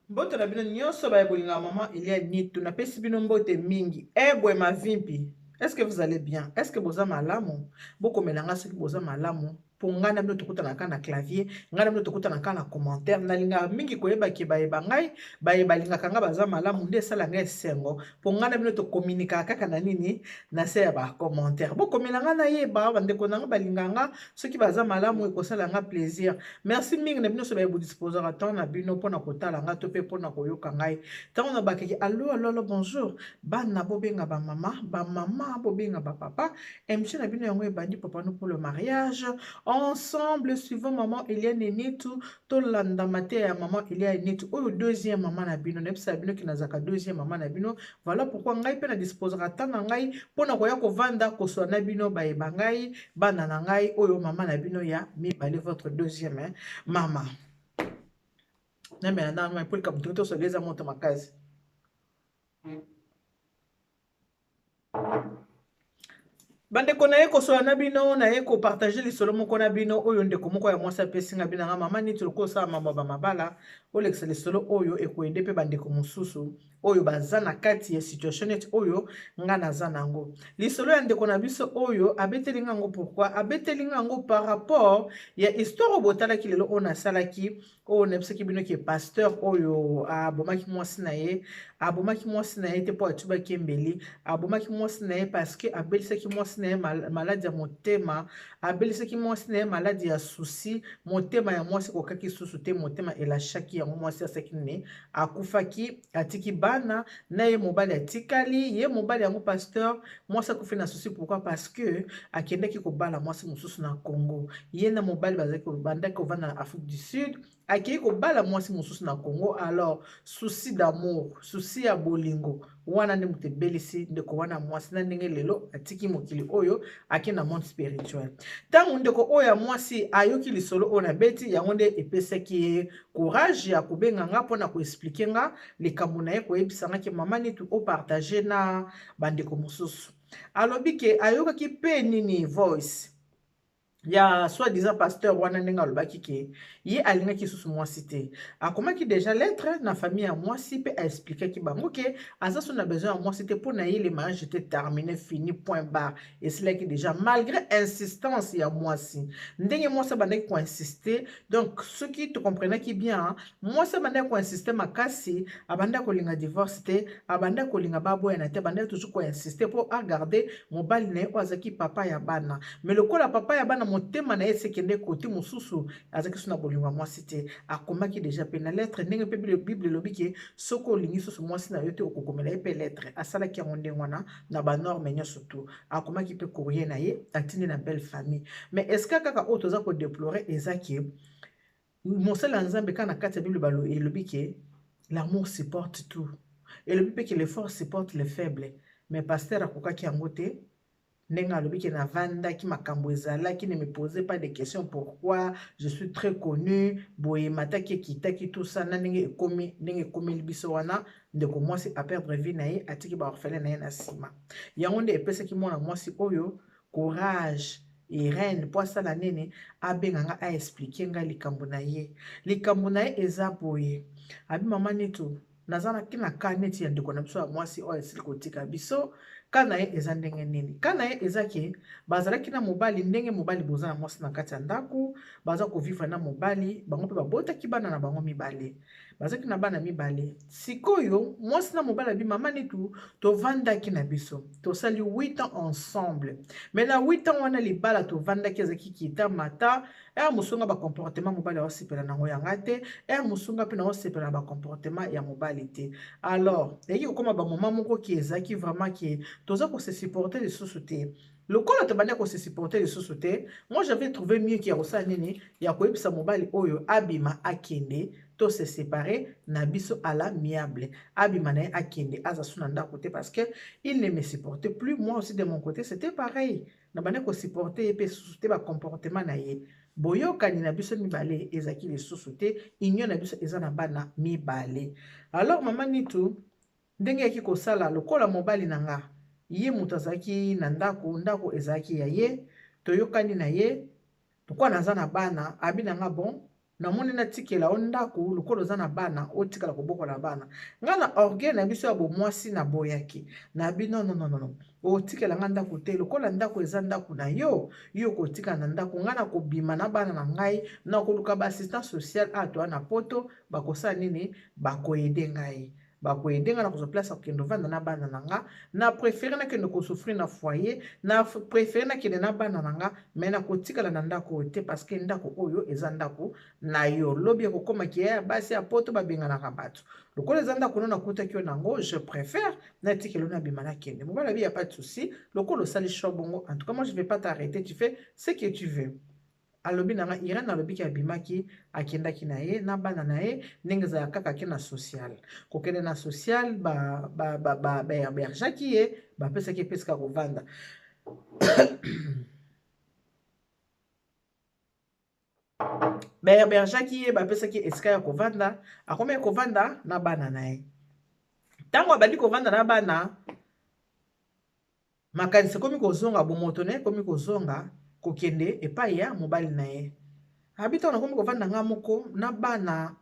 Mbote na bino nyonso baye bolingaka maman Elia Nitu, napesi bino mbote mingi. Ebwe mavimpi, est-ce que vous allez bien? Est-ce que boza malamu? Bokomela nga soki boza malamu mpo ngai na bino tokutanaka na clavier, ngai na bino tokutanaka na commentaire. Nalingaka mingi koyeba ke bayeba ngai, baye balingaka ngai baza malamu, nde esala ngai esengo mpo ngai na bino tokominikaka kaka na nini na se ya ba commentaire. Bokomela ngai nayeba bandeko na ngai balingaka nga soki baza malamu, ekosala nga plaisir. Merci mingi na bino nyonso baye bodisposaka temps na bino mpona kotala ngai to mpe mpona koyoka ngai ntango na bakeki. Allo, allo, allo, bonjour bana, bobenga bamama, bamama bobenga bapapa. Émission na bino yango ebandi, Papa nous pour le mariage. Ensemble, suivant maman Eliane Nitu, tolanda mateya ya maman Eliane Nitu oyo deuxième mama na bino. Nayebisaka bino ke nazalaka deuxième mama na bino. Voilà pourquoi ngai mpe na disposaka temps na ngai mpona koya kovanda koswa na bino, bayeba ngai, bana na ngai, oyo mama na bino ya mibale, votre deuxième, hein, mama. Namela na mpo likambo toki tosolo eza moto makasi. Bandeko, naye kosola na bino, naye kopartager lisolo moko na bino oyo ndeko moko ya mwasi apesi nga. Bino nanga mama niti lokola osala mambo ya bamabala, olekisa lisolo oyo ekoyede mpe bandeko mosusu oyo baza na kati ya situation neti oyo nga naza nango. Lisolo ya ndeko na biso oyo abeteli nga yango, pourquoi abeteli nga yango? Par rapport ya histoire oyo botalaki lelo, oyo nasalaki, oyo nayebisaki bino ke pasteur oyo abomaki mwasi na ye, abomaki mwasi na ye te mpo atubaki embeli, abomaki mwasi na ye parce que abelisaki mwasi na ye maladi ya motema, abelisaki mwasi na ye maladi ya souci. Motema ya mwasi ekokaki susu te, motema elashaki yango, mwasi asaki nini? Akufaki, atiki bana na ye, mobali atikali ye. Mobali yango pasteur. Mwasi akufi na souci. Pourquoi? Parce que akendaki kobala mwasi mosusu na Congo. Ye na mobali bazalaki, bandaki kovanda na Afrique du Sud, akei kobala mwasi mosusu na Congo. Alors souci d'amour, souci ya bolingo wana nde moto ebelisi ndeko wana mwasi na ndenge lelo atiki mokili oyo, ake na monde spirituel. Ntango ndeko oyo ya mwasi ayoki lisolo oyo nabeti yango, nde epesaki ye courage ya kobenga nga mpona koexpliquer nga likambo na ye, koyebisa nga ke mama Nitu opartager na bandeko mosusu. Alobi ke ayokaki mpe nini, voice ya soi-disant pasteur wana, ndenge alobaki ke ye alingaki lisusu mwasi te. Akomaki déjà lettre na famille ya mwasi mpe aexpliquaki bango ke aza so na besoin ya mwasi te. Mpo na ye, le mariage était terminé, fini, point barre, esilaki déjà, malgré insistance ya mwasi, ndenge mwasi abandaki koinsister. Donc soki tocomprenaki bien, mwasi abandaki koinsister makasi, abandaki kolinga divorce te, abandaki kolinga baboyana te, abandaki toujours koinsister mpo agarder mobali na ye oyo azalaki papa ya bana. Mais lokola papa ya bana, motema na ye esekende kote mosusu, azalaki so na bolingo ya mwasi te. Akomaki déjà mpe na lettre, ndenge mpe Bible elobi ke soki olingi susu mwasi na yo te, okokomela ye mpe lettre. Asalaki yango ndenge wana na banorme nyonso tu. Akomaki mpe courrier na ye, atindi na belle famille. Mais est ce que kaka oyo toza kodéplorer eza ke mosala ya Nzambe, kaka na kati ya Bible elobi ke l'amour supporte tout, elobi mpe ke le fort supporte le faible, mais pasteur akokaki yango te. Ndenge alobi ke navandaki, makambo ezalaki, ne me posez pas de questions pourquoi je suis très connu, boye emataki, ekitaki, tout ça, na ndenge ekomi, ndenge ekomeli biso wana, ndeko mwasi aperdre vie na ye, atiki baorphelin na ye na nsima. Yango nde epesaki mwana mwasi oyo courage, Irene, mpo asala nini? Abenga nga, aexpliquer ngai likambo na ye. Likambo na ye eza boye: abi, mama Nitu, nazalaki na ka neti ya ndeko na biso ya mwasi oyo esili kotika biso. Ka na ye eza ndenge nini? Ka na ye eza ke bazalaki na mobali, ndenge mobali boza na mwasi na kati ya ndako, baza kovivre na mobali bango mpe babotaki bana na bango mibale, bazalaki na bana mibale. Sikoyo mwasi na mobali, abi, mama Nitu, tovandaki na biso, tosali 8 ans ensemble, mais na 8 ans wana libala tovandaki, ezalaki kita mata. Ere mosunga bacomportement mobali aosepela nango yanga te, ere mosunga mpe naosepela na bacomportement ya mobali te. Alors eyaki kokóma bamoma moko ke ezalaki vraiment ke toza kose supporter lisusu te. Lokola tobandi kose supporter lisusu te, moi j'avais trouvé mieux ke ya kosala nini? Ya koyebisa mobali oyo abima, akende, to se séparer na biso à l'amiable, abima na ye, akende, aza su na ndako te, parce que il ne me supportait plus. Moi aussi, de mon côté, c'était pareil, na bandi kosupporter ye mpe susu te, bacomportement na ye. Boyokani na biso mibale ezalaki lisusu te. Union na biso eza na bana mibale. Alors mama Nitu, ndenge yaki kosala, lokola mobali na nga ye moto azalaki na ndako, ndako ezalaki ya ye, toyokani na ye, lokola naza na bana, abi na nga bon. Namoni natikela yo ndako lokola oza na bana, otikala kobokola bana. Nga na orgueil na biso ya bomwasi naboyaki. Nabi non non non non. Otikela nga ndako te, lokola ndako eza ndako na yo, yo okotikala na ndako. Nga nakobima na bana na ngai, nakoluka ba assistant social awa toa na poto, bakosala nini? Bakoede ngai. Bakoede nga na kozwa place ya kokende ovanda na bana na nga. Na prefere nakende kosouffrir na foyer, na prefere nakende na bana na nga, mais nakotikala na ndako oyo te parce que ndako oyo eza ndako na yo. Lobi ekokoma ke ya basi ya poto babenganaka bato. Lokola eza ndako no nakutaki yo nango, je préfère natikela yo nabima nakende. Mobali abi ya pas de souci, lokola osali choix bongo, en tout cas moi je vais pas t'arrêter, tu fais ce que tu veux. Alobi na nga Irène alobi ke abimaki akendaki na ye na bana na ye ndenge ezalaka kaka ake na social kokende na social ba ba ba ba ba herbergeaki ye bapesaki ye mpe esika kovanda ba herbergeaki ye bapesaki ye esika ya kovanda akomaki kovanda na bana na ye ntango abandi kovanda na bana Makanisi ekomi kozonga, bomoto na ye ekomi kozonga, kokende epai ya mobali na ye. Abi ntango nakomi kovanda nga moko na bana,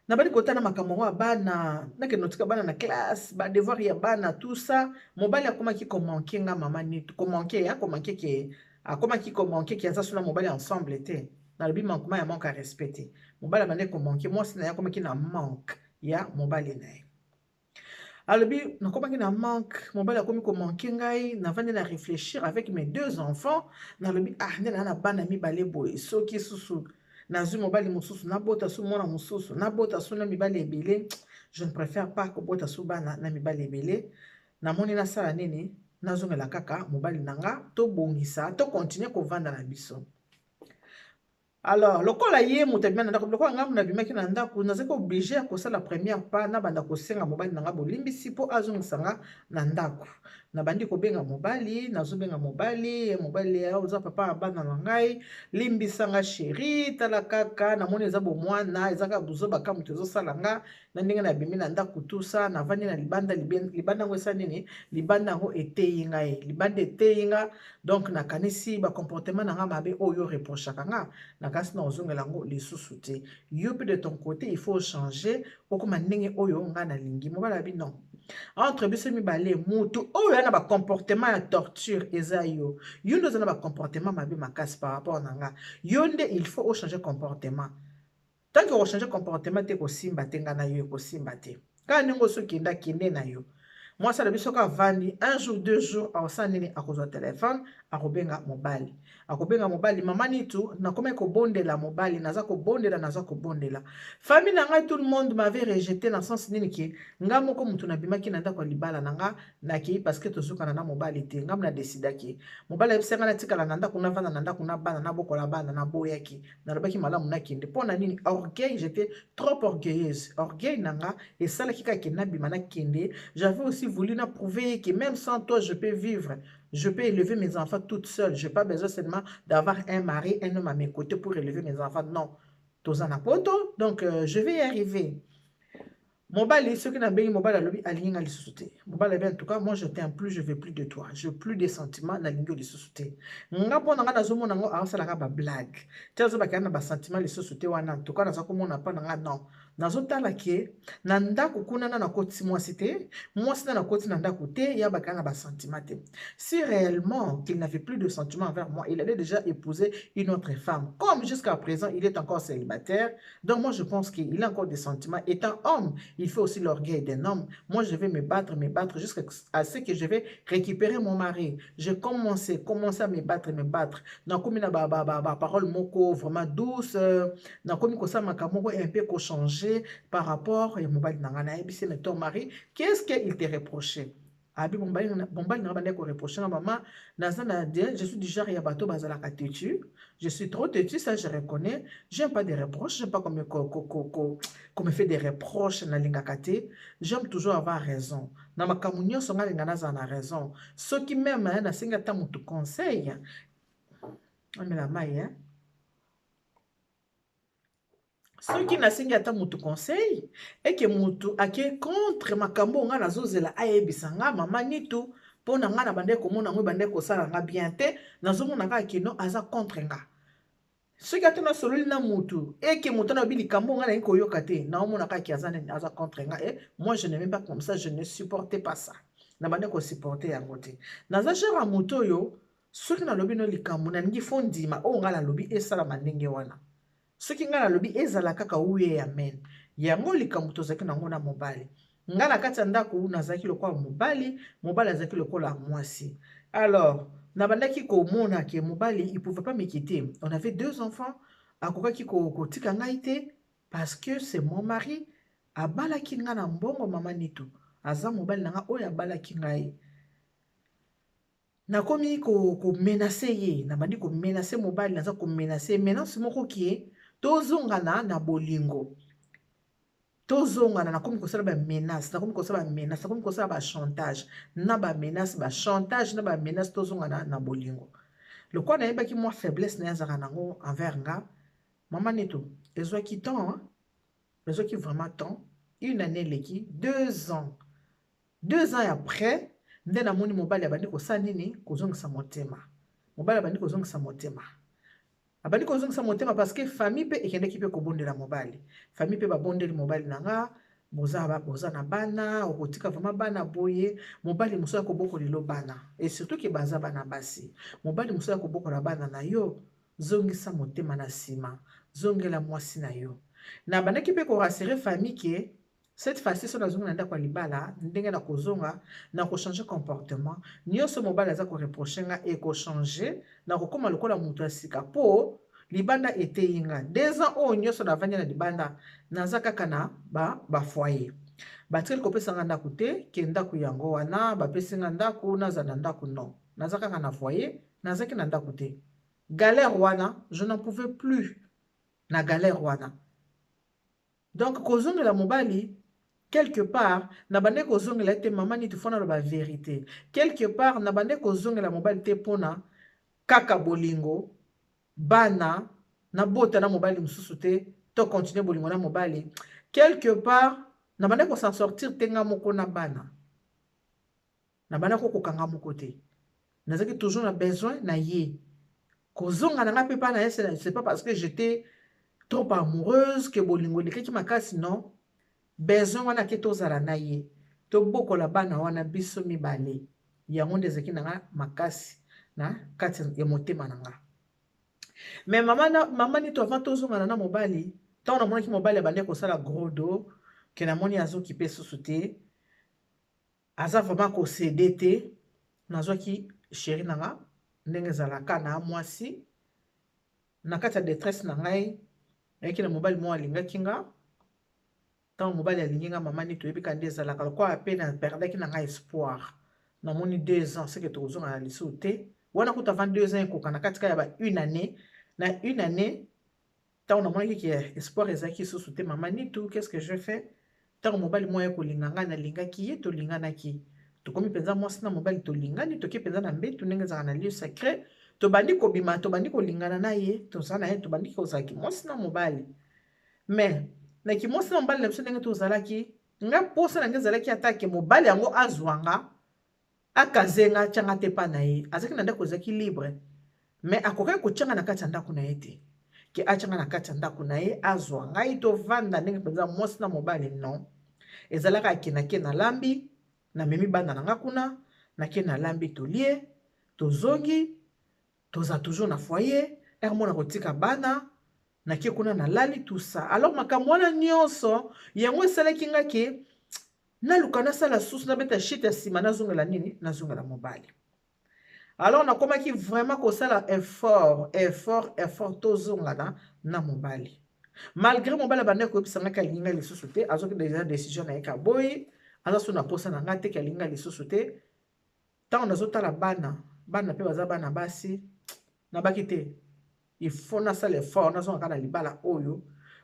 nabandi kotala makambo yango ya bana, nakende kotika bana na classe, ba devoir ya bana, tout ça. Mobali akomaki ko manquer nga mama Nitu, ko manquer, ya ko manquer ke akomaki ko manquer ke aza so na mobali ensemble te. Nalobi manquement ya manque ya respect te. Mobali abandaki ko manquer, mwasi na ye akomaki na manque ya mobali na ye. Alobi nakomaki na manque, mobali akomi ko manquer ngai, navandi na réfléchir avec mes deux enfants, nalobi ah nde naa na bana mibale boye, soki susu nazwi mobali mosusu nabota su mwana mosusu, nabota su na mibali ebele, je ne préfère pas kobota su bana na mibali ebele. Namoni nasala nini, nazongela kaka mobali na nga, tobongisa, to continuer kovanda na biso. Alors, lokola ye moto abima na ndako, lokola ngai nabimaki na ndako, nazalaki oblige ya kosala première pas, nabanda kosenga mobali na ngai bolimbisi mpo azongisa nga na ndako. Nabandi kobenga mobali, nazobenga mobali, ye mobali oza papa ya bana na ngai, limbisa nga chérie, tala kaka, namoni eza bomwana, eza kaka buzoba kaka moto ezosala nga, na ndenge nabimi na ndako tout ça, navandi na libanda, libanda yango esali nini? Libanda yango eteyi ngai, libanda eteyi nga. Donc nakanisi ba comportement na nga mabe oyo reprochaka nga, nakanisi na ozongela yango lisusu te. Yo pe de ton côté il faut changer, okoma ndenge oyo nga nalingi. Mobali abi non, entre biso mibale mutu oyo ana ba comportement ya torture eza yo. Yo nde oza na ba comportement mabe makasi par rapport na nga. Yo nde il faut changer comportement. Tant que ochanger comportement te, kosimba te, nga na yo ekosimba te. Kaka ndenge osi okenda, kende na yo. Mwasi alobi soki avandi un jour, deux jours, akosala nini? Akozwa telefone, akobenga mobali. Akobenga mobali, mama Nitu, nakomaki kobondela mobali, naza kobondela, naza kobondela. Famille na ngai, tout le monde m'avait rejeté na sens nini ke nga moko mutu nabimaki na ndako ya libala na nga, nakei parce que tozokana na mobali te. Nga na décidaki. Mobali ayebisi nga natikala na ndako, navanda na ndako na bana, nabokola bana, naboyaki. Nalobaki malamu nakende. Mpo na nini? Orgueil, j'étais trop orgueilleuse. Orgueil na nga esalaki kaka nabima nakende. J'avais aussi voulu na prouver que même sans toi je peux vivre. Je peux élever mes enfants toute seule. Je n'ai pas besoin seulement d'avoir un mari, un homme à mes côtés pour élever mes enfants. Non. Toza na poto, donc je vais y arriver. Mobali, soki nabengi mobali alobi alingi nga lisusu te. Mobali alobi en tout cas moi je t'aime plus, je veux plus de toi. Je veux plus des sentiments, nalingi yo lisusu te. Nga mpo na nga nazomona yango aosalaka ba blague. Ti azobaka na ba sentiments lisusu te wana, en tout cas naza komona mpo na nga non. Nazotala ke na ndako kuna na nakoti mwasi te, mwasi na nakoti na ndako te, ya baka na ba sentiments te. Si réellement qu'il n'avait plus de sentiments envers moi, il allait déjà épouser une autre femme. Comme jusqu'à présent, il est encore célibataire, donc moi je pense qu'il a encore des sentiments. Étant homme, il faut aussi l'orgueil d'un homme. Moi je vais me battre jusqu'à ce que je vais récupérer mon mari. J'ai commencé à me battre, me battre. Nakomi na ba, ba, ba, ba parole moko vraiment douce, nakomi kosala makambo moko un peu ko changer par rapport ya mobali na nga. Nayebisi, mais ton mari, qu'est-ce qu'il te reprochait? Abi mobali na nga bandaki koreproche nga, mama, naza na je suis du genre ya bato bazalaka têtu. Je suis trop têtu, ça je reconnais. J'aime pas des reproches, j'aime pas qu'on me, qu'on, qu'on, qu'on, qu'on me fait des reproches, nalingaka te. J'aime toujours avoir raison. Na makambo nyonso nga nalinga nazala na raison. Soki même nasengi ata motu conseil, amela mai, hein? Soki nasengi ata motu conseil eke motu ake contre makambo nga nazozela ayebisa nga, mama Nitu, mpo na nga na bandeki komona yango ebandeki kosala nga bien te, nazomona kaka kino aza contre nga. Soki ata nasololi na mutu eke moto alobi likambo ngai nalingi koyoka te, naomona kaka aza nini, aza contre nga. E moi, je n'aimais pas comme ça, je ne supportais pas ça. Nabandi kosupporte yango te. Naza genre ya moto oyo, soki nalobi no likambo, nalingi fo ndima oyo ngai nalobi esalama ndenge wana. Soki ngai nalobi, ezala kaka oui, amen. Yango likambo tozalaki nango na mobali. Ngai na kati ya ndako nazalaki lokola mobali, mobali azalaki lokola mwasi. Alors nabandaki komona ke mobali, il pouvait pas me quitter. On avait deux enfants. Akokaki kotika ngai te parce que c'est mon mari. Abalaki ngai na mbongo. Mama Nitu aza mobali na ngai oyo abalaki ngai. Nakomi komenacer ye, nabandi komenacer mobali, naza komenacer, menace moko ke tozongana na bolingo, tozongana. Nakomi kosala bamenace, nakomi kosala bamenace, nakomi kosala bachantage na bamenace, bachantage na bamenace, tozongana na bolingo. Lokola nayebaki mwa faiblesse na ye azalaka nango envers nga, mama Neto, ezwaki temps, ezwaki vraiment temps. Une année eleki, 2 ans, 2 ans après nde namoni mobali abandi kosala nini? Kozongisa motema. Mobali abandi kozongisa motema, abandi kozongisa motema parce que famille mpe ekendeki mpe kobondela mobali. Famille mpe babondeli mobali na nga: boza, boza na bana, okotika vraiment bana boye? Mobali mosusu ya kobokola lelo bana, et surtout ke baza bana basi, mobali mosusu ya kobokola bana na yo. Zongisa motema na nsima, zongela mwasi na yo. Nabandaki mpe korassurer famille ke cette fois-ci, so nazongi na ndako ya libala, ndenge na kozonga, na kochanger comportement nyonso. Mobali aza koreprocher nga, ekochanger, na kokóma lokola moto ya sika, mpo libanda eteyi nga. 2 ans oyo nyonso navandi na libanda, naza kaka na bafoyer. Batikali kopesa nga ndako te, ke ndako yango wana bapesi nga ndako, naza na ndako. Non, naza kaka na foyer, nazaki na ndako te. Galère wana, je n'en pouvais plus na galère wana. Donc kozongela mobali, quelque part nabande kozongela te. Mama Niti, fo naloba vérité, quelque part nabande kozongela mobali te mpona kaka bolingo. Bana nabota na mobali mosusu te, to continue bolingo na mobali. Quelque part nabande kos'en sortir te nga moko na bana, nabanda kokokanga moko te. Nazalaki toujours na besoin na ye. Kozonga na nga mpe mpa na ye, c'est pas parce que j'étais trop amoureuse, ke bolingo elekaki makasi. Non, besoin wana ke tozala na ye, tobokola bana wana biso mibale, yango nde ezalaki na nga makasi na kati ya motema na nga. Mais mama, na, mama Nito, avant tozongana na mobali, ntango namonaki mobali abandi kosala gros dos, ke namoni azokipe susu te, aza vraiment kocéder te, nazwaki chéri na nga ndenge ezalaka na mwasi na kati ya détresse na ngai. Nayaki na mobali moko alingaki nga. Ntango mobali alingi nga, mama Nini, toyebi ka nde ezalaka. Lokola mpe na perdaki na ngai espoir, namoni 2 ans seke tokozonga na lisusu te. Wana kuta avant 2 ans ekoka, na kati ka ya ba une année, na une année, ntango namonaki ke espoir ezalaki lisusu te, mama Nitu, qu'est ce que je fais? Ntango mobali moko ya kolinga ngai, nalingaki ye, tolinganaki, tokomi mpenza mwasi na mobali, tolingani, toke mpenza na mbetu ndenge ezalaka na lieu sacré, tobandi kobima, tobandi kolingana na ye, toza na ye, tobandi kozalaki mwasi na mobali. Mais na kimwasi na mobali na biso, ndenge tozalaki, nga mposa na ngai ezalaki atake mobali yango azwa nga, akaze nga, atianga te mpa na ye. Azalaki na ndako, ezalaki libre, mais akokaki kotianga na kati ya ndako na ye te, ke atianga na kati ya ndako na ye, azwa ngai, tovanda ndenge mpenza mwasi na mobali. Non, ezalaka akendake, nalambi, namemi bana na nga kuna, nake nalambi, tolie, tozongi, toza toujours na foyer. Heure mona kotika bana, nake kuna, nalali, tout ça. Alors makambo wana nyonso, yango esalaki nga ke naluka nasala susu, nabeta shite ya nsima, nazongela nini? Nazongela mobali. Alors nakomaki vraiment kosala effort, effort, effort, tozongana na mobali, malgré mobali abandaki koyebisa ngaki alingi ngai lisusu te. Azwaki déjà décision na ye, ka boyi, aza so na posa na ngai te, ke alingi ngai lisusu te. Ntango nazotala bana, bana mpe baza bana basi, nabaki te, il faut nasala effort, nazonga kaka na libala oyo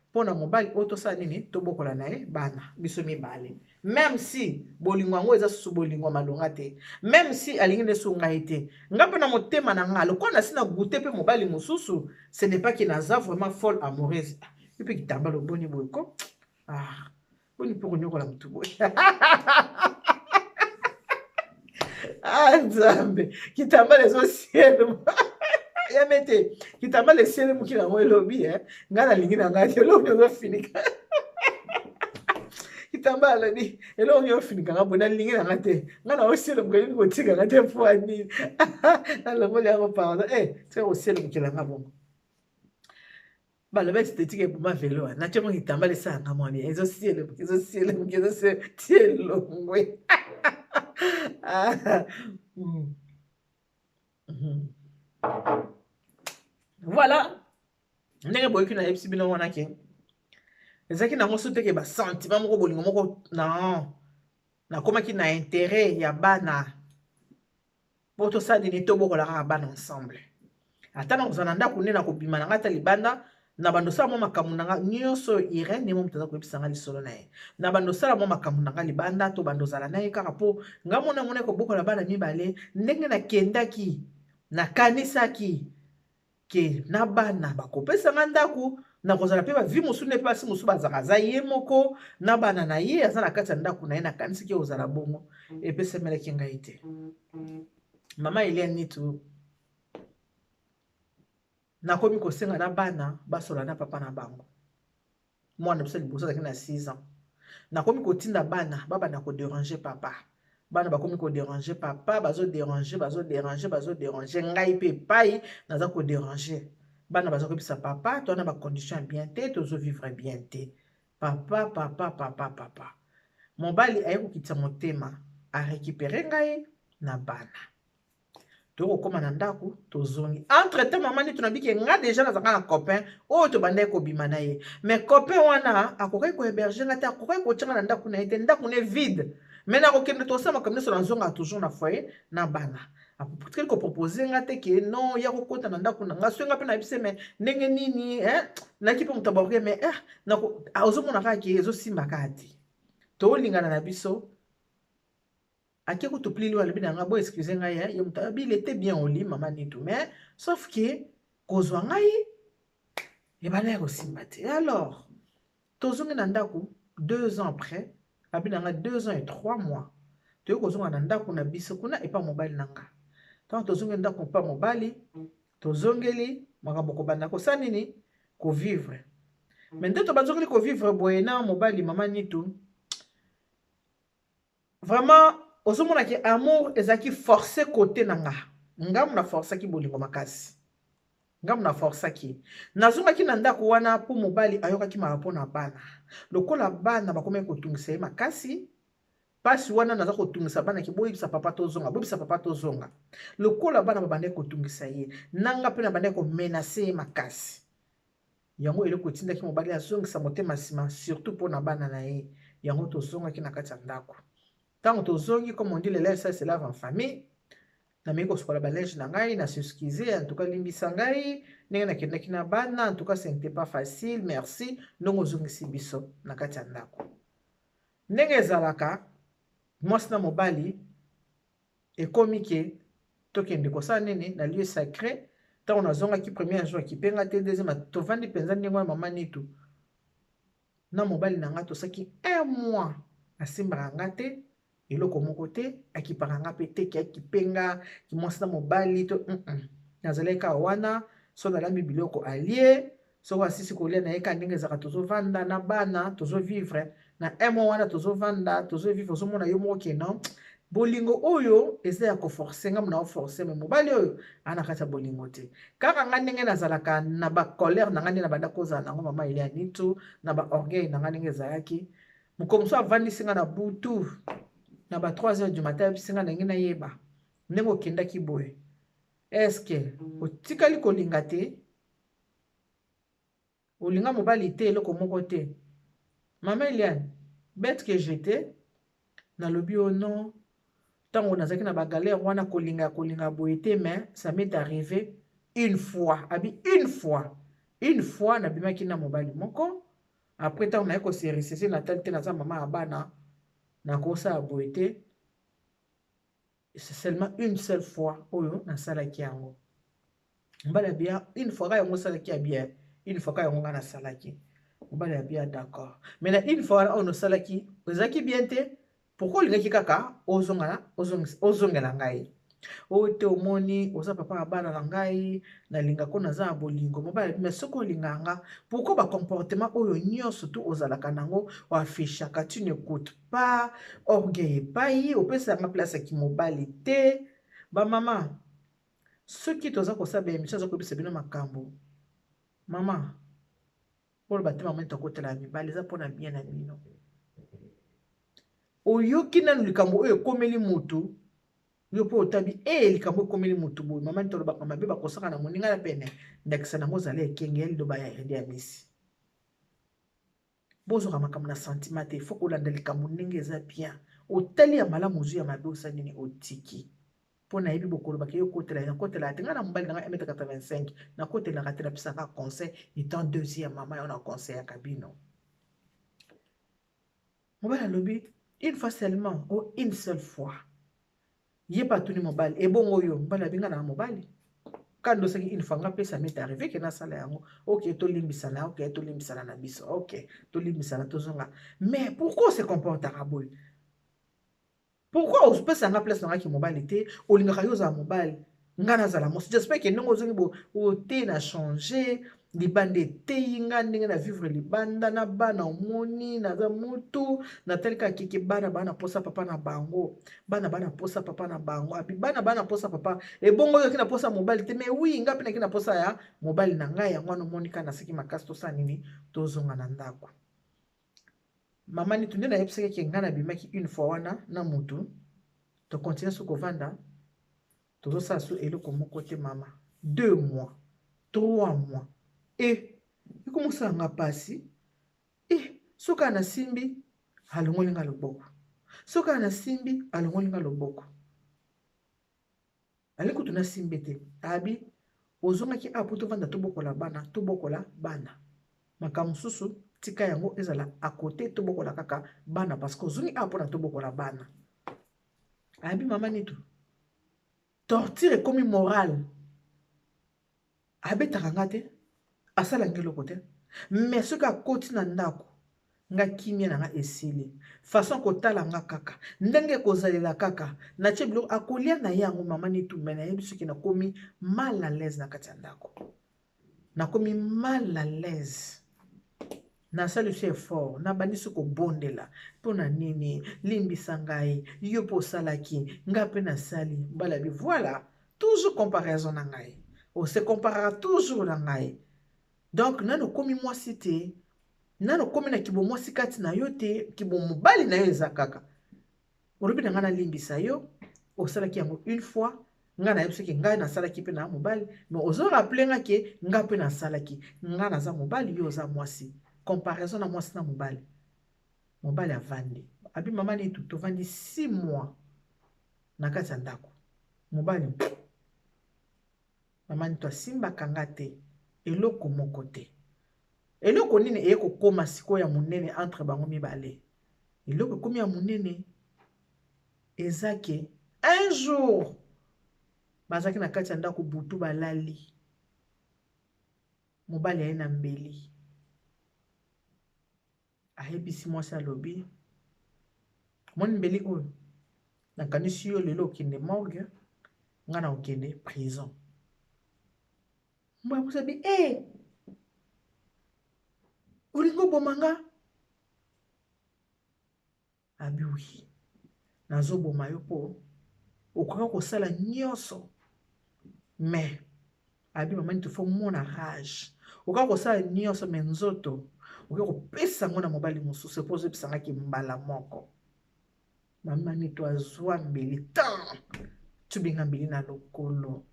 mpo na mobali oyo, tosala nini? Tobokola na ye bana biso mibale, même si bolingo yango eza susu bolingo ya malonga te, même si alingi nde so ngai te. Nga mpe na motema na nga, lokola nasi na goûter mpe mobali mosusu, ce n'est pas ke naza vraiment folle amoureuse. Mpe kitambala oboni boye ko, ah, boni mpo konyokola motu boye? Ah, Nzambe, kitambala ezosielema. Ya mete kitambala esiele moki nango elobi eh? Ngai nalingi na ngai te eloko nini ozofinika kitambala alobi eloko nini ofinika nga boye, nalingi na nga te, ngai na osiele moki kotika nga te mpo nini? Nalongoli yango, pardon, eh, tika kosiele mokila nga bongo. Baloba esthétique eboma velo wana, natie mo kitambala esalanga mwa bien, ezosiele moke, ezosiele moke, ezosiele tie elongwe. Voilà ndenge boyoki nayebisi bino wana ke ezalaki nango so teke basentiment moko, bolingo moko non. Nakomaki na intérêt ya bana mpo tosala nini? Tobokola kaka bana ensemble. Ata na kozala na ndako nde nakobima na ngai ata libanda na bando osala mwa makambo na nga nyonso. Irene nde mo moto aza koyebisa nga lisolo na ye. Na bando osala mwa makambo na nga libanda to bando ozala na ye kaka mpo nga mona mona kobokola bana mibale. Ndenge nakendaki, nakanisaki ke na bana bakopesa nga ndako, nakozala mpe bavie mosusu nde mpe basi mosusu bazalaka, aza ye moko na bana na ye, aza na kati ya ndako na ye. Nakanisaki kozala bongo, epesamelaki ngai te. Mama Eliane Nitu, nakomi kosenga na bana basola na papa na bango. Mwana biso liboso azalaki na 6 ans. Nakomi kotinda bana babanda kodéranger papa. Bana bakomi kodéranger papa, bazodéranger, bazodéranger, bazodéranger. Ngai mpe epai naza kodéranger bana, baza koyebisa papa to wana bacondition ya bien te, tozovivre bien te. Papa, papa, papa, papa, mobali aye kokitisa motema, arécupérer ngai na bana, tokokóma na ndako, tozongi. Entre temps, mama nini, tunabiki nga déjà nazalaka na copain oyo tobandaki kobima na ye, mais copain wana akokaki kohéberger nga te, akokaki kotianga na ndako na ye te. Ndako ne vide, mais nakokende, tosala makambo nyonso, nazongaka toujours na foyer na bana. Atikali koproposer nga te ke non, ya kokota na ndako na nga. Soki nga mpe nayebise, mais ndenge nini naki mpe moto aborge, mais ozomona kaka ke ezosimba kaka te. Tolingana na biso, ake kutu plili oyo alobi na nga bo excuse ngai, ye moto abi, il était bien au lit, mama Nitu, mais sauf ke kozwa ngai ebanda ya kosimba te. Alors tozongi na ndako 2 ans après. Abi na nga 2 ans et 3 mois, toyei kozonga na ndako na biso kuna epa mobali na nga. Ntango tozongi ndako mpa mobali, tozongeli makambo, kobanda kosala nini? Kovivre. Mais nde tobazongeli kovivre boye na mobali, mama Nitu, vraiment ozomona ke amour ezalaki forcé côté na nga. Ngambu na forçaki bolingo makasi, ngambu na forçaki. Nazongaki na ndako wana mpo mobali ayokaki mawa mpo na bana. Lokola bana bakomaki kotungisa ye makasi, mpasi wana naza kotungisa bana ke boyebisa papa tozonga, boyebisa papa tozonga. Lokola bana babandaki kotungisa ye, nanga mpe nabandaki komenacer ye makasi, yango eloko etindaki mobali azongisa motema nsima, surtout mpo na bana na ye. Yango tozongaki na kati ya ndako. Ntango tozongi, comme on dit, le linge sale se lave en famille. Nameki kosukola balinge na ngai, na s'excuse: en tout cas, limbisa ngai ndenge nakendaki na bana, en tout cas ce n'était pas facile, merci ndenge ozongisi biso na kati ya ndako. Ndenge ezalaka mwasi na mobali, ekomi ke tokende kosala nini na lieu sacré. Ntango nazongaki, premier jour akipenga te, deuxième tovandi mpenza ndenge wana. Mama Nitu, na mobali na nga tosaki un mois, asimbaka nga te, eloko moko te, akipaka nga mpe te, ke akipenga kimwasi na mobali to Nazalaki kaka wana, so nalambi biloko, alie, soko asisi kolia na ye, kaka ndenge ezalaka. Tozovanda na bana, tozovivre na un mois wana, tozovanda, tozovivre. Ozomona yo moko ke non, bolingo oyo eza ya koforcer. Ngambo na oforcer, mais mobali oyo aa na kati ya bolingo te. Kaka nga ndenge nazalaka na bacolère na nga, nde na banda kozala nango, mama Elia Nitu, na baorgueil na nga ndenge ezalaki. Mokolo mosusu avandisi nga na butu na ba 3 heures du matin, ayebisi nga: ndenge nayeba ndenge okendaki boye, est-ce otikali kolinga te? Olinga mobali te, eloko moko te? Mama Eliane, bête que j'étais, nalobi o non, ntango nazalaki na bagalère wana, kolinga kolinga boye te, mais ça m'est arrivé une fois. Abi une fois, une fois nabimaki na mobali moko. Après, ntango naye kose ressaisir, natali te, naza mama ya bana, nakosala boye te. C'est seulement une seule fois oyo nasalaki yango. Mobali ya bien, une fois kaka yango osalaki ya bien, une fois kaka yango nga nasalaki. Mobali ya bien, d'accord, mais na une fois wana oyo nasalaki ezalaki bien te, pourquoi olingaki kaka ozongela ngai? Oyo te, omoni, oza papa ya bana na ngai, nalingako, naza na bolingo. Mobali alobi: "Mais soki olingaka nga, pourquoi bacomportement oyo nyonso tu ozalaka nango, oaffichaka? Tu n'écoutes pas, orgueil epai opesaka place ya kimobali te." Bamama, soki toza kosala baémission, aza koyebisa bino makambo, mama oyo te, mama, tokotela ya mibali eza mpona bien na bino. Oyoki nanu likambo oyo ekomeli motu, yo mpo otabi e likambo ekomeli motu boye. Mama, tolobaka mabe bakosaka na moninga na pene, ndakisa nango ozala ekenge ya liloba ya Redi ya misi. Bozwaka makambo na sentiment te, faut kolanda likambo ndenge eza bien. Otali ya malamu, ozwi ya mabe, osali nini? Otiki. Mpo nayebi bokolobaka yo kotela, nakotela te. Ngai na mobali nanga 1m85, nakotelaka te, napisaka conseil étant deuxième mama yo na conseillaka bino. Mobali alobi: "Une fois seulement ou une seule fois." Ye mpe atuni mobali: "Ebongo yo?" Mobali abenga na mobali kandi osaki une fois, nga mpe ça m'est arrivé ke nasala yango. Ok, tolimbisana. Ok, tolimbisana na biso. Ok, tolimbisana, tozonga. Mais pourquoi ose comportaka boye? Pourquoi opesanga place nangaki mobali te? Olingaka yo ozala mobali, nga nazala mwasi. J'espère ke ndenge ozongi bo ote na change libanda, eteyi nga ndenge na vivre libanda na bana. Omoni, naza mutu natali kaka keke. Bana bana posa papa na bango, bana bana posa papa na bango. Abi bana bana posa papa. Ebongo oyoki na posa mobali te? Mais oui, nga mpe naki na posa ya mobali na ngai. Yango wana omoni kaka naseki makasi. Tosala nini? Tozonga na ndako. Mama Nitu, nde nayebisaki ke ngai nabimaki une fois wana na mutu, tocontinue so kovanda, tozosala so eloko moko te. Mama, 2 mois, 3 mois, e ekomosala nga mpasi. E soki anasimbi, alongoli nga loboko. Soki anasimbi, alongoli nga loboko. Ali kutu nasimbi te. Abi ozongaki awa mpo tovanda, tobokola bana, tobokola bana. Makambo mosusu tika yango ezala akote, tobokola kaka bana, parce que ozongi awa mpona tobokola bana. Abi mama Nitu, torture ekomi morale. Abetaka nga te, asalanga eloko te, mais soki akoti na ndako, nga kimia na nga esili. Façon kotala nga kaka, ndenge ekozalela kaka, natie biloko akolia na ye yango. Mama Nitu, me nayebi soki nakomi mal à l'aise na kati ya ndako, nakomi mal à l'aise. Nasali so effort, nabandi so kobondela. Mpo na nini? Limbisa ngai, yo mpo osalaki, ngai mpe nasali. Balabi voilà, toujours comparaison na ngai, ose comparaka toujours na ngai. Donc nano okomi mwasi te, nano okomi na kibomwasi kati na yo te, kibomobali na yo eza kaka. Olobi na ngai nalimbisa yo, osalaki yango une fois. Ngai nayebi soki ngai nasalaki mpe na mobali, mais ozorappeler nga ke ngai mpe nasalaki. Ngai naza mobali, yo oza mwasi. Comparaison na mwasi na mobali. Mobali avandi, abi: "Mama Nitu, tovandi 6 mois na kati ya ndako." Mobali: "Mama Nitu, asimbaka nga te, eloko moko te." Eloko nini eye kokóma sikoyo ya monene entre bango mibale? Eloko ekómi ya monene eza ke un jour bazalaki na kati ya ndako, butu, balali. Mobali aye na mbeli, ayebisi mwasi, alobi: "Moni mbeli oyo, nakanisi yo lelo okende morgue, nga na okende prison." Mbwa mwasi abi: "E, olingi oboma nga?" Abi: "Oui, nazoboma yo, mpo okoka kosala nyonso." Mais abi: "Mama Niti, faut mona rage. Okoka kosala nyonso, mais nzoto okoki kopesa yango na mobali mosusu, mpo ozobisangaki mbala moko." Mama Nito azwa mbeli, tan tubenga mbeli na lokolo,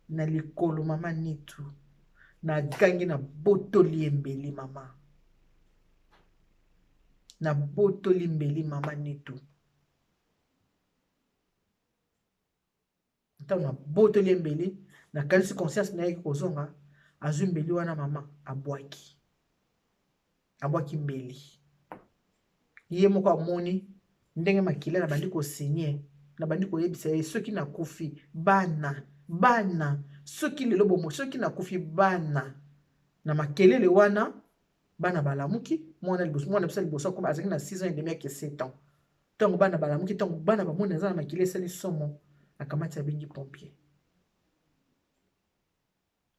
na likolo. Mama Nitu, nagangi, nabotoli ye mbeli. Mama, nabotoli mbeli. Mama Nitu, ntango nabotoli ye mbeli, nakanisi conscience na ye kozonga. Azwi mbeli wana, mama, abwaki, abwaki mbeli. Ye moko amoni ndenge makila na bandi kosenye. Nabandi koyebisa ye: "Soki nakufi, bana, bana, soki lelo bomo, soki nakufi, bana." Na makelele wana, bana balamuki. Mwana liboso, mwana biso liboso akoma, azalaki na 6 ans et demi, ake 7 ans. Ntango bana balamuki, ntango bana bamoni aza na makila, esali somo. Akamati abengi pompier.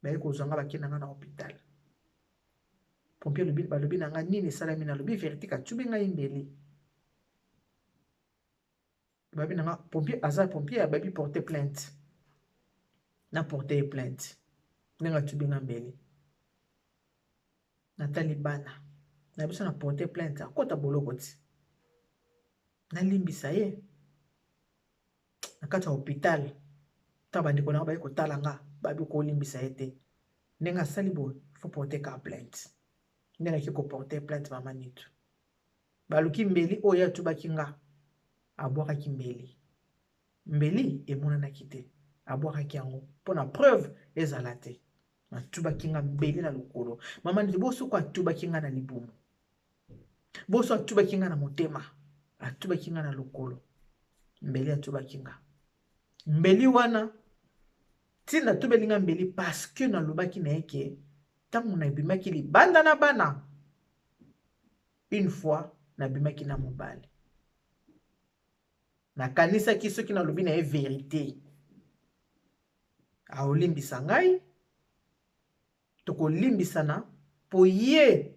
Baye kozwa nga, bakenda nga na hôpital. Pompier alobi, balobi na nga nini esalami, nalobi verité katubi ngai mbeli. Babi na nga pompier aza pompier, ababi porter plainte. Na porter plainte. Ndenge atubi nga mbeli. Natali bana. Na biso na porter plainte, akota boloko ti. Nalimbisa ye. Na kati ya hôpital, ntango bandeko na nga baye kotala nga, babi kolimbisa ye te. Ndenge asali boye, faut porter ka plainte. Ndenge naki koporter plainte, mama Nitu. Baluki mbeli oyo atubaki nga, abwakaki mbeli. Mbeli emonanaki te, abwakaki yango mpona preuve ezala te. Atubaki nga mbeli na lokolo. Mama Nitu, bosoko atubaki nga na libumu. Boso atubaki nga na motema, atubaki nga na lokolo. Mbeli atubaki nga. Mbeli wana, ntina atubeli nga mbeli parce que nalobaki na ye ke ntango nabimaki libanda na bana, une fois nabimaki na mobali. Nakanisaki soki nalobi na ye vérité, aolimbisa ngai, tokolimbisana, po ye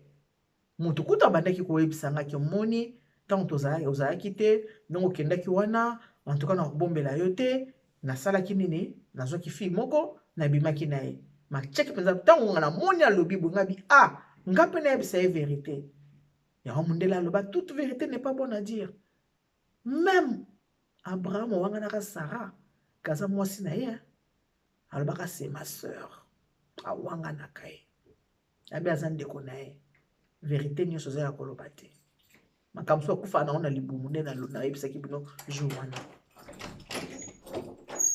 moto kutu abandaki koyebisa ngai ke omoni ntango ozalaki te, ndenge okendaki wana, en tout cas nakobombela yo te, nasalaki nini, nazwaki fille moko, nabimaki na ye. Matiaki mpenza ntango nga namoni alobi boye, nga bi ah, nga mpe nayebisa ye vérité. Yango mondele aloba toute vérité n'est pas bonne à dire. Même Abraham awanganaka Sarah kaza mwasi na ye, alobaka c'est ma sœur, awanganaka ye, abi aza ndeko na ye. Vérité nyonso eza ya koloba te. Makambo so akufa nango na libumu, nde nayebisaki bino jour wana,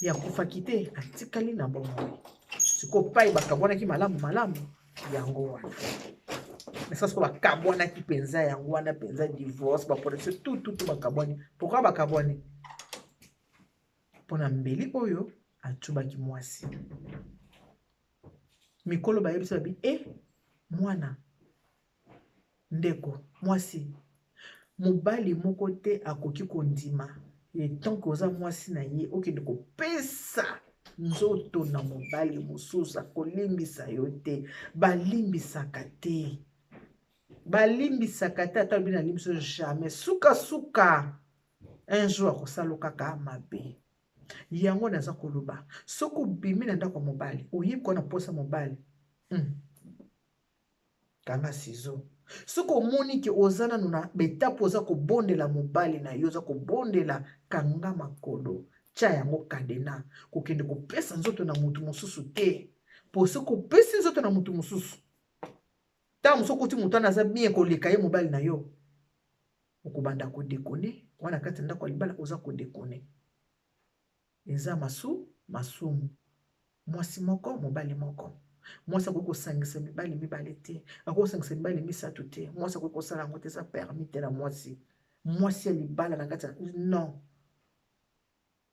ye akufaki te, atikali na bomoi. Sikoyo pai bakabwanaki malamu malamu, yango wana mais sikoyo bakabwanaki mpenza, yango wana mpenza divorce, baprotection, tout tout tout, bakabwani. Pourquoi bakabwani? Mpona mbeli oyo atubaki mwasi. Mikolo bayebisi, babi e mwana ndeko mwasi, mobali moko te akoki kondima etant que oza mwasi na ye, okende kopesa nzoto na mobali mosusu, akolimbisa yo te. Balimbisaka te, balimbisaka te. Ata olobi nalimbisa yo, jamais. Sukasuka un jour akosala kaka mabe. Yango naza koloba, soki obimi na ndako ya mobali, oyebi kona posa mobali, kanga ciseau. Soki omoni ke oza nanu na betape, oza kobondela mobali na yo, oza kobondela, kanga makolo, tia yango cadenas, kokende kopesa nzoto na motu mosusu te. Po soki opesi nzoto na motu mosusu, ntango mosusu okuti motu wana aza bien koleka ye mobali na yo, okobanda kodéconner wana kati ya ndako ya libala. Oza kodéconner, eza masumu. Mwasi moko, mobali moko. Mwasi akoki kosangisa mibali mibale te, akoki kosangisa mibali misato te. Mwasi akoki kosala yango te, eza permis te na mwasi, mwasi ya libala na kati ya non.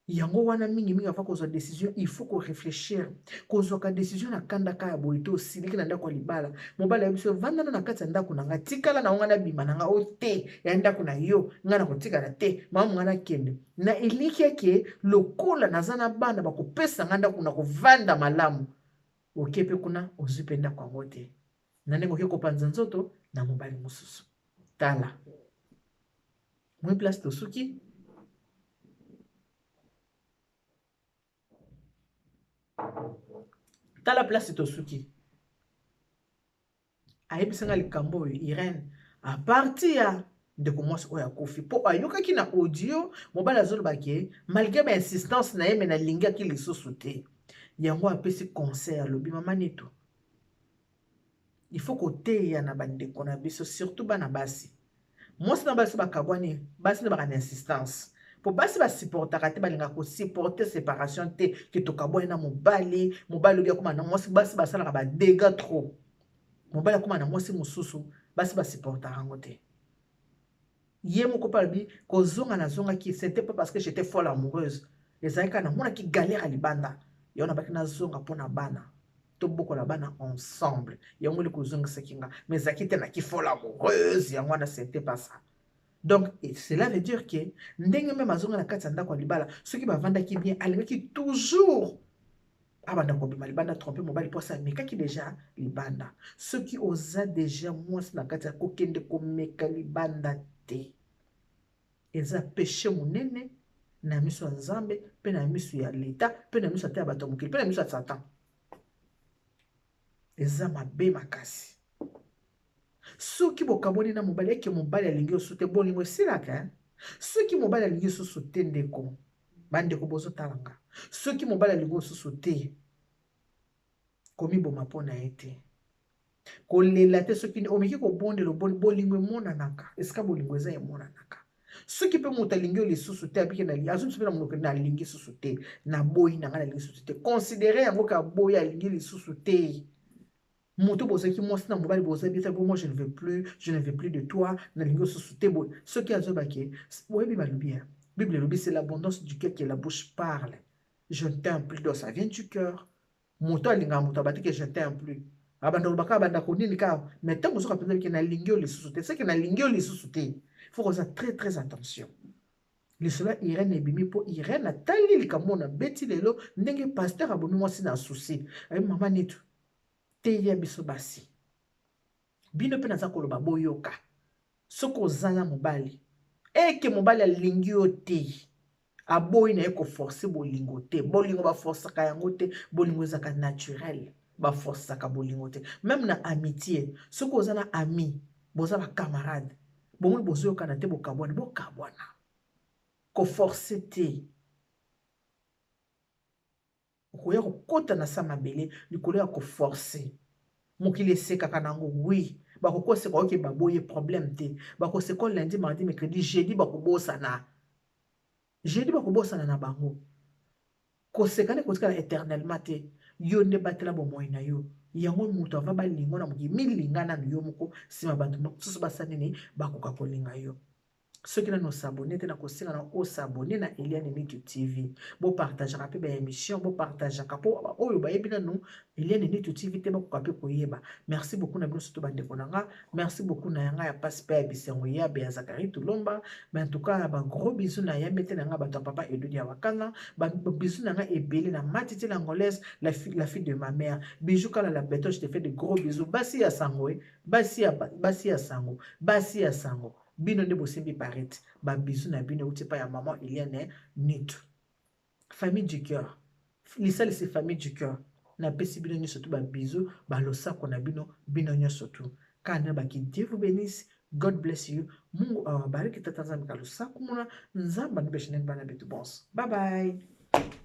Yango wana mingimingi avant kozwa décision, il faut koréfléchir. Kozwaka décision na kandaka ya boye te. Osiliki na ndako ya libala, mobali ayebi biso vandana na kati ya ndako na ngai, tikala na ngo, ngai nabima na ngai o te ya ndako na yo, ngai na kotikala te, mama, ngai nakende na eliki eke lokola naza na bana, bakopesa ngai ndako na kovanda malamu. Oke mpe kuna, ozwi mpe ndako yango te, na ndenge oke kopanza nzoto na mobali mosusu. Tala moi place tosuki. Tala place tosuki. Ayebisanga likambo oyo Irene à partir ya ndeko mwasi oyo akufi, mpo ayokaki na audio mobali azoloba ke malgré bainsistance na ye, me nalingaki lisusu te. Yango apesi conseil, alobi mama Neto, il faut koteya na bandeko na biso, surtout bana basi. Mwasi na basi bakabwani, basi nde baka na insistance, mpo basi basupportaka te, balingaka kosupporter séparation te, ke tokabwani na mobali, mobali obi akóma na mwasi. Basi basalaka badégâts trop. Mobali akóma na mwasi mosusu, basi basupportaka yango te. Ye moko mpe alobi kozonga nazongaki, c'était pas parce que j'étais folle amoureuse, ezalaki kaka namonaki galère ya libanda, yango nabaki nazonga mpo na bana, tobokola bana ensemble. Yango eli kozongisaki nga, mais ezalaki te naki folle amoureuse, yango wana, c'était pas ça. Donc cela veut dire que ndenge meme azonga na kati ya ndako ya libala, soki bavandaki bien, alingaki toujours abanda kobima libanda, trompe mobali, mpo asi amekaki deja libanda. Soki oza deja mwasi na kati ya kokende komeka libanda te, eza péché monene na miso ya Nzambe, mpe na miso ya leta, mpe na miso ata ya bato ya mokili, mpe na miso ya Satan. Eza mabe makasi. Soki bokabwani na mobali, eke mobali alingi yo su te, bolingo esilaka. Soki mobali alingi susu te, ndeko, bandeko bozotala nga, soki mobali alingi osusu te, komiboma mpo na ye te, kolela te. Soki omeki kobondela, bolingo emonanaka esika bolingo eza, emonanaka. Soki mpe moto alingi yo lisusu te, abiki azongisi mpe na monoko, nalingi susu te, naboyi na ngai, nalingi susu te, considère yango ka boyi, alingi lisusu te. Moto bozalaki mwasi na mobali, bozali bien, bo moi je ne veux plus, je ne veux plus de toi, nalingi osusu te boye. Soki azobake, boyebi balobi ya Bible elobi: c'est l'abondance du cœur que la bouche parle. Je ne t'aime plus, donc ça vient du cœur. Moto alingaka moto abati ke je t'aime plus, abanda kolobaka, abanda konini kaka. Mais ntango ozoka mpenza bike nalingi yo lisusu te, seke nalingi yo lisusu te. Faut koza très très attention. Lisolo ya Irene ebimi mpo Irene atali likambo na beti lelo, ndenge pasteur abomi mwasi na susi. Ayebi mama Nitu teya biso basi, bino mpe naza koloba, boyoka. Soki oza na mobali, eke mobali alingi yo te, aboyi na ye, koforcer bolingo te. Bolingo baforçaka yango te, bolingo ezalaka naturel, baforçaka bolingo te. Même na amitié, soki oza na ami, boza bacamarade, bomoni bozoyokana te, bokabwana, bokabwana, koforcer te. Okoya kokɔta na sa mabele likolo ya koforcer. Mokili esekaka nango, oui, bakokoseka. Oke baboye, problème te, bakoseka lundi, mardi, mercredi, jeudi bakobosana, jeudi bakobosana na bango. Koseka nde kotikala éternellement te. Yo nde batela bomoi na yo. Yango moto ava balingo na mokili, milinga nanu yo moko, nsima bato mosusu basala nini, bakoka kolinga yo. Soki nano os'abonner te, na kosenga na os'abonner na Eliane Nitu TV. Bopartageaka mpe baémission, bopartageaka mpo oyo bayebi nanu Eliane Nitu TV te bakoka mpe koyeba. Merci beaucoup na bino, surtout bandeko na nga. Merci beaucoup na yanga ya pasi mpe ya bisengo, yabe ya Zakari Tulomba. Mais en tout cas, bagros bisous na yambe te na nga, bato ya papa Edodi ya Wakana, babisous na nga ebele na Matiti l'Angolaise, la fille de ma mère, Bijou Kala la Beton, je te fais de gros bisous. Basi ya sango, e basi ya sango, basi ya sango, bino nde bosimbi parete. Babisous na bino euti epai ya mama Eliane Nitu. Famille du cœur, lisalisi famille du cœur, napesi bino nyonso tu babisous, balosako na bino, bino nyonso tu. Kana baki, Dieu vous bénisse, God bless you, Mungu awabariki, tata Nzambe kalusaku muna Nzambe anubeshineni bana betu bonso. Bye bye.